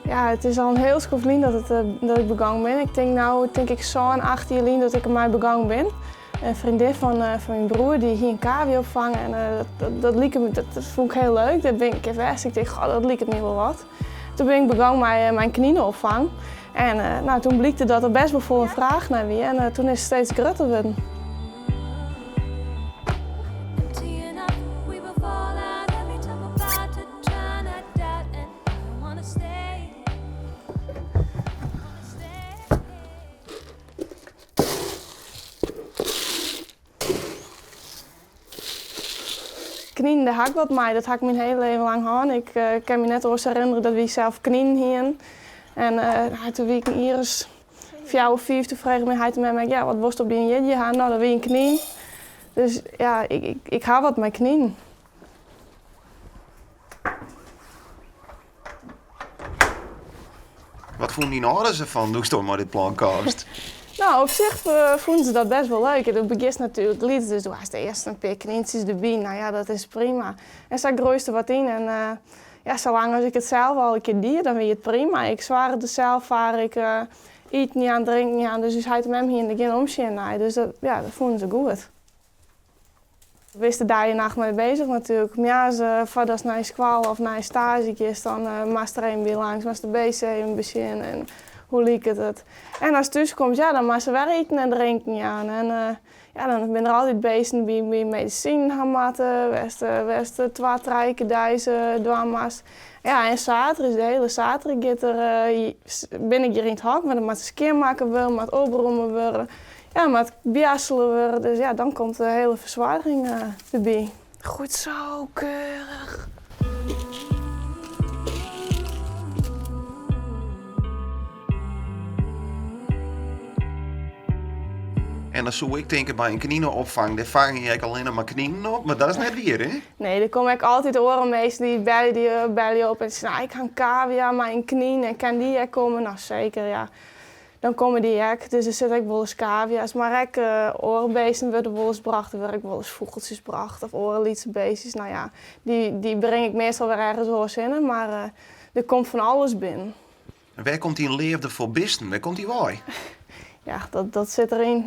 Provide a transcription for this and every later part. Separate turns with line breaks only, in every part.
Ja, it is al in hiel skoft lyn dat, it, eh, dat ik begûn bin. Ik tink no, tink ik sân, acht jier lyn dat ik dermei begûn bin. In freondin fan, eh, fan myn broer dy hie in caviaopfang en eh, dat, dat, dat, like my, dat, dat fûn ik hiel leuk. Dêr bin ik west. Ik tink, goh, dat liket my wol wat. Toen bin ik begûn mei, mei in knineopfang. En no, toen blykte dat der bêst wol folle fraach nei wie en toen is it steeds grutter wurden. Kninen, dêr ha ik wat mei. Dat ha ik myn hiele leven lang hân. Ik kin my net oars herinnerje dat wy sels kninen hienen. En no, toen wie ik in jier as fjouwer, fiif, toen frege myn heit en mem ek, ja, wat wolst op dyn jierdei ha? No, dat wie in knyn. Dus ja, ik, ik ha wat mei kninen.
Wat fûnen dyn âlders derfan doe'tsto mei dit plan kaamst?
No, op sich fûnen se dat bêst wol leuk. Do begjinst natuerlik lyts, dus do hast earst in pear knyntsjes derby. No ja, dat is prima. En sa groeist der wat yn en ja, salang as ik it sels al in kear die, dan wie it prima. Ik soarge der sels foar, ik iten jaan, drinken jaan, dus ús heit en mem hiene der gjin omsjen nei. Dus dat, ja, dat fûnen se goed. Bist der dei en nacht mei beuzich natuerlik. Moarns foardatst nei skoalle of nei staazje giest, dan moatst der even by langs, moatst de bisten even besjen en hoe liket it. En ast thús komst, ja, dan moatst se wer iten en drinken jaan. En ja, dan binne der altyd bisten dy't medisinen ha moatte, wêr'tst twa, trije kear deis dwaan moatst. Ja, en saterdeis, de hiele saterdei giet der, bin ik hjir yn it hok, want dan moat skjinmakke wurde, moat opromme wurde. Ja, moat boarstele wurde, dus ja, dan komt de hiele fersoarging derby. Goed zo, keurig.
En dan soe ik tinke by in knineopfang, dêr fange je ek allinnich mar kninen op, mar dat is net wier, hè?
Nee, der komme ek altyd oare minsken dy belje, dy belje op en sizze, no, ik ha in kavia mei in knyn en kin dy ek komme? No, seker, ja. Dan komme dy ek. Dus der sitte ek wolris kavia's, mar ek oare bisten wurde wolris brocht. Der wurde ek wolris fûgeltsjes brocht of oare lytse beestjes. No ja, dy, dy bring ik meastal wer ergens oars hinne, mar der komt fan alles binnen.
En wêr komt dyn leafde foar bisten, wêr komt dy wei?
Ja, dat, dat sit deryn.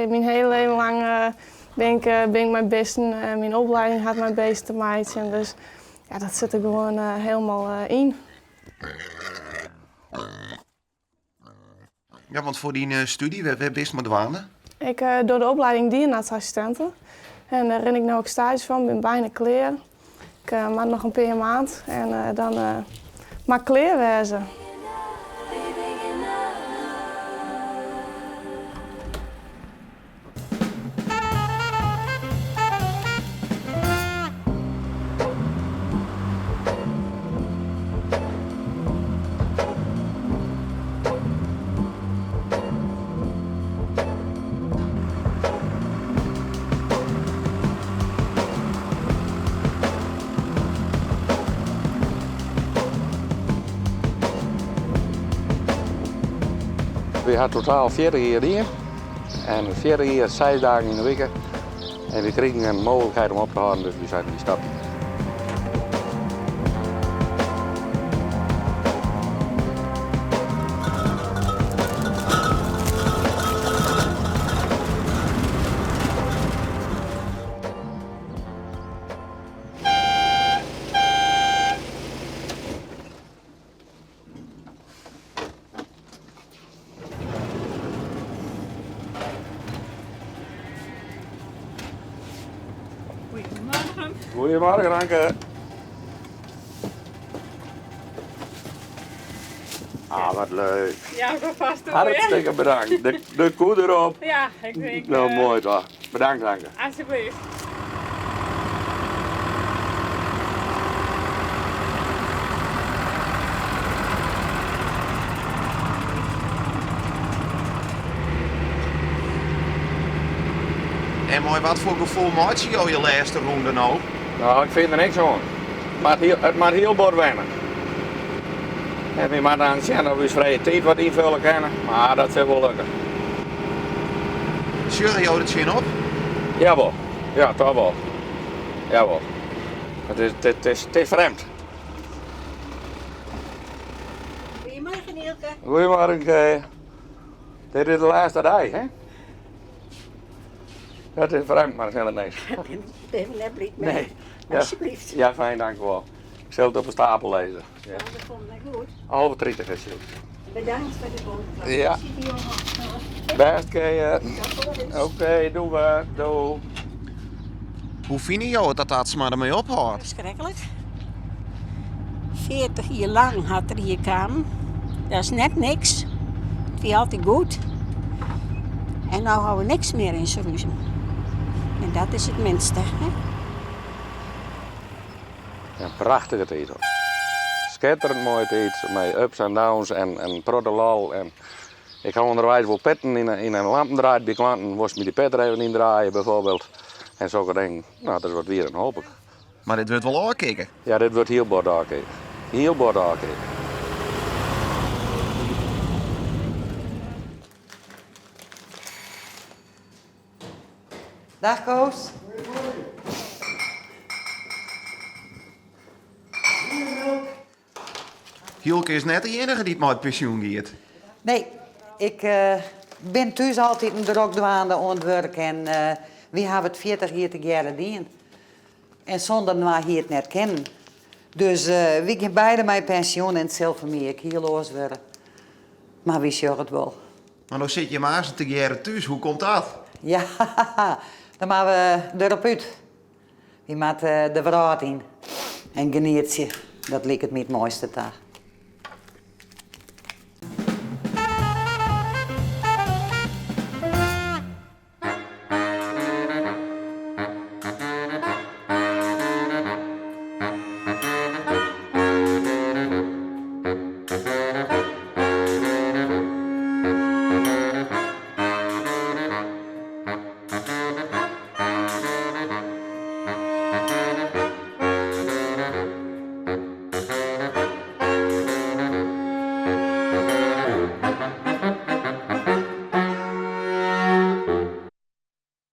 Myn hiele leven lang bin ik, bin ik mei bisten. Myn oplieding hat mei bisten te meitsjen, dus ja, dat sit der gewoan hielendal yn.
Ja, want foar dyn stúdzje, wêr bist mei dwaande?
Ik doch de oplieding dierartsassistinte en dêr rin ik no ek staazje fan, bin byna klear. Ik moat noch in pear maand en dan moat ik klear wêze.
Wy ha totaal 40 jier dien. En 40 jier, seis dagen yn 'e wike. En wy krigen in mooglikheid om op te hâlden, dus wy seinen wy stopje.
Goedemorgen.
Goedemorgen, Anke. Ah, wat leuk.
Ja, ik vast toe,
Hartstikke bedankt. De, de koe erop.
Ja, ik denk...
Nou,
eh,
mooi toch. Bedankt, Anke.
Alsjeblieft.
En mei wat foar gefoel meitsje jo je lêste rûnde no?
No, ik fyn der niks oan. It moat hiel bot wenne. En wy moatte dan sjen oft we ús frije tiid wat ynfulle kinne, mar dat sil wol lukke.
Sjogge jo der tsjinop?
Jawol, ja, toch wol. Jawol. It is, it is, it is frjemd.
Hielke.
Goedemorgen, Kee. Dit is de lêste dei, hè? Dat is Frank, mar helemaal niks.
Ben we net bliid mei.
Nee. Ja.
Alsjeblieft.
Ja, fijn, dank u wel. Ik zal het op een stapel lezen. Ja.
Nou, dat komt net goed.
9.30 is het.
Bedankt voor de komst.
Ja.
Zit die jongen.
Best, Kee.
Tot ziens.
Oké, doen we. Doei.
Hoe fine jo it dat Atsma dermei ophâldt?
Verschrikkelijk. 40 jaar lang had er hier kaam. Dat is net niks. Het was altijd goed. En nu houden we niks meer in Surhuzum. En dat is het minste. Hè?
Een prachtige tijd hoor. Skitterend mooie tijd met ups en downs en protte lol. En ik ha ûnderweis wol pitten yn in lampen draaid by klanten, moast my die pet der even yn draaie bijvoorbeeld. En sokke dingen, nou dat is wat wier en hoop ik.
Mar dit wurdt wol ôfkikke.
Ja, dit wurdt hiel bot ôfkikke. Hiel bot ôfkikke.
Dag Koos.
Hielke is net de iennige dy't mei pensjoen giet.
Nee, ik bin thús altyd in drok dwaande oan it wurk en wy hawwe it 40 jier tegearre dien. En sûnder inoar hie it net kinnen. Dus wy gean beide mei pensjoen en it sil foar my ek hiel oars wurde. Mar wy sjogge it wol.
Mar no sitte jim aansten tegearre thús, hoe komt dat?
Ja, dan moatte we derop út. Wy moatte de wrâld yn en genietsje. Dat liket my it moaiste ta.